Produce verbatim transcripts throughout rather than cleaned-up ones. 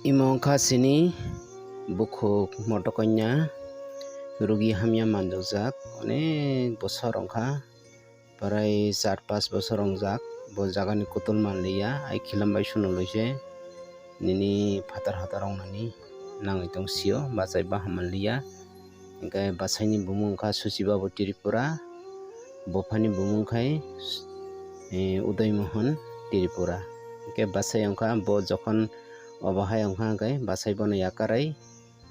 Imo wngkha chini bukhuk motokonya, rugi hamya manjokjak onek bosor wngkha, prai char pas bosor wngjak. Bo jagani kutul manliya, ai khilam bai suno loise nini phatar hatar wngnani nangwi tong sio, bachai baham manliya. Hwnkhe bwsaini bumung wngkha Suchi Babu Tripura, buphani bumung khai, eh, Udoy Mohan Tripura. Hwnkhe bwsai wngkha bo jokhon obo hai wngkha hwnkhe bwsai bono yakarai,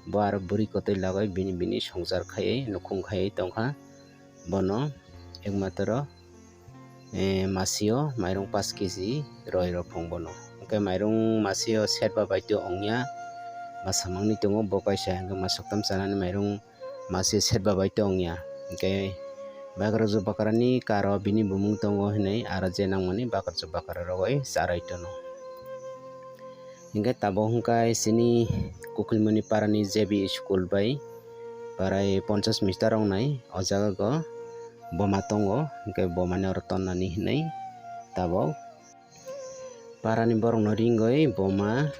bo aro bwrwi kwtwi lagwi bini bini swngchar khaiwi nukhung khaiwi tongkha. Bono ekmatro eh, masio mairung pash keji roi rok phung bono. Hwnkhe mairung masio setba bai to ongya, bwsa mangni tongo bo kaisa, hwnkhe masoktam chanani mairung masio setba bai to ongya. Hwnkhe bakarjwk bakarani karo bini bumung tongo hinwi aro je nangmani bakarjwk bakara rogwi charwi tono. Hwnkhe tabuk hwnkhe chini Kukulmani parani J B school bai prai ponchash meter wngnai o jaga go boma tongo, hwnkhe bomani oro tonnani hinwi tabuk parani borokno ringwi boma,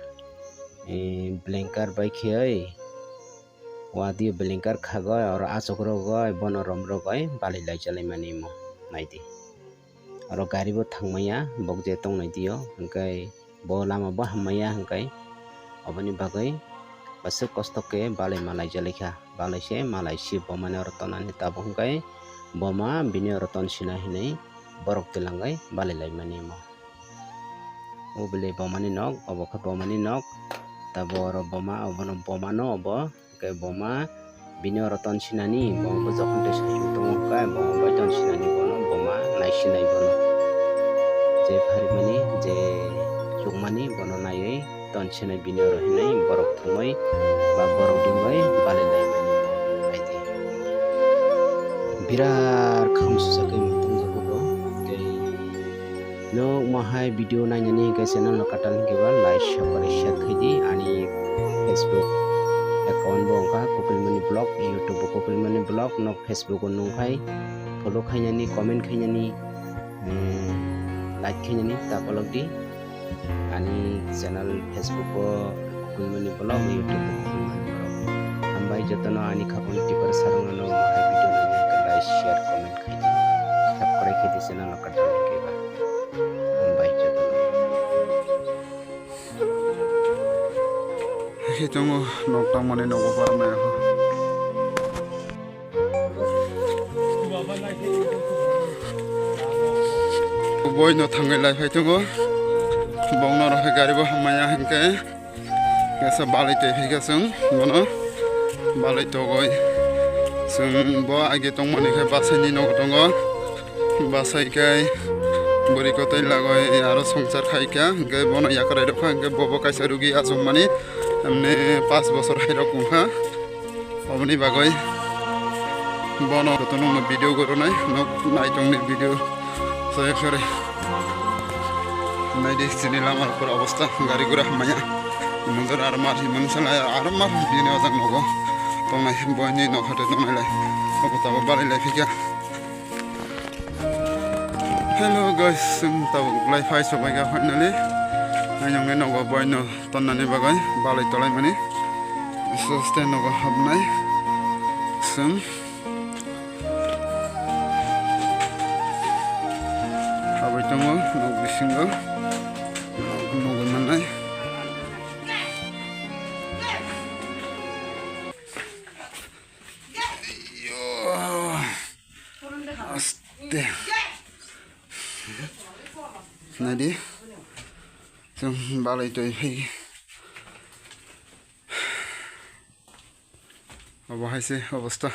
eh, blanket bai kheyoi, wadio blanket khagoi oro achuk rogoi bono rom rogoi balai lai chalaimani imo naidi. Oro gari bo thangmaya, bok je tongnai dio, hwnkhe bo lama bo hammaya, hwnkhe oboni bagwi aswk kosto khe balai malai jalaikha, balai se malai si bomani oro tonani tabuk hwnkhe boma bini oro tonsina hinwi borok twlangwi balai laimani omo. O bwlwi bomani nok, obo khe bomani nok, tabuk oro boma, obono bomano obo. Hwnkhe boma bini oro tonsinani, bo jokhon tei saichung tongo khe, boma bai tonsinani bono, boma naisinai bono. Je pharimani, je chukmani bono naiwi tonsinai bini oro hinwi borok thumwi ba borok dingwi balai laimani hai di. Birat kham susa khe muitung jago bo. Tei Nwng mohai video nainani hwnkhe channel no kwtal hwnkhe ba like, subscribe, share khai di. Ani Facebook account bo wngkha Kukulmani Vlog, YouTube bo Kukulmani Vlog, nok Facebook o nungkhai follow khainani, comment khainani, eh, like khainani ta kolok di. Ani channel Facebook o Kukulmani Vlog, YouTube bo Kukulmani Vlog. Hambai jotono ani khakoni tipar sarungno mohai video nainani hwnkhe like, share, comment khai di. Subscribe khai di channel no kwtal hwnkhe ba. Hambai jotono. Hai tongo nok tangmani nogo barmaya ho. Boi no thangwi lai phai tongo. Bong no rohai gari bo hammaya hinkhe. Kaisa balai twi phaikha chwng bono balai togwi chwng bo age tongmani khe bwsaini nogo tongo, bwsai khe bwrwi kwtwi lagwi aro swngchar khaikha, hinkhe bono yakarwi rwkha, hinkhe bobo kaisa rugi achukmani, emni pash bochor hairok wngkha. Oboni bagwi bono joto nokno video goronai, nok naitongni video. Sorry, sorry. Naidi chini lama rokor obostha, gari gura hammaya. Mondir aro mar, mondir sala aro mar, bini ojak nogo tongnai, boini nok hate tongnai lai. Obo tabo balai lai phikha. Hello guys, chwng tabuk lai phai sobaikha finally. Ainokni nogo boino tonnani bagwi balai tolaimani. Suste nogo habnai. Chwng habwi tongo nok bisingo. Nok nugwi mannai. Yo. Aste. Naidi. Chwng balai twi phai. Obo hai se obostha.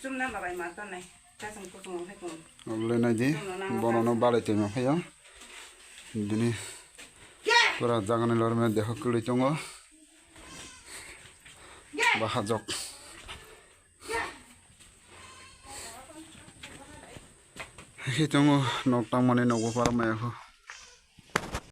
Chumna babai ma tonai. Kasung kusung hai kung. Obo le naidi. Bono no balai twi ma phaio. Bini pura jagani lorma deho kwlwi tongo. Bahajok. Hai tongo nok tangmani nogo parmaya kho.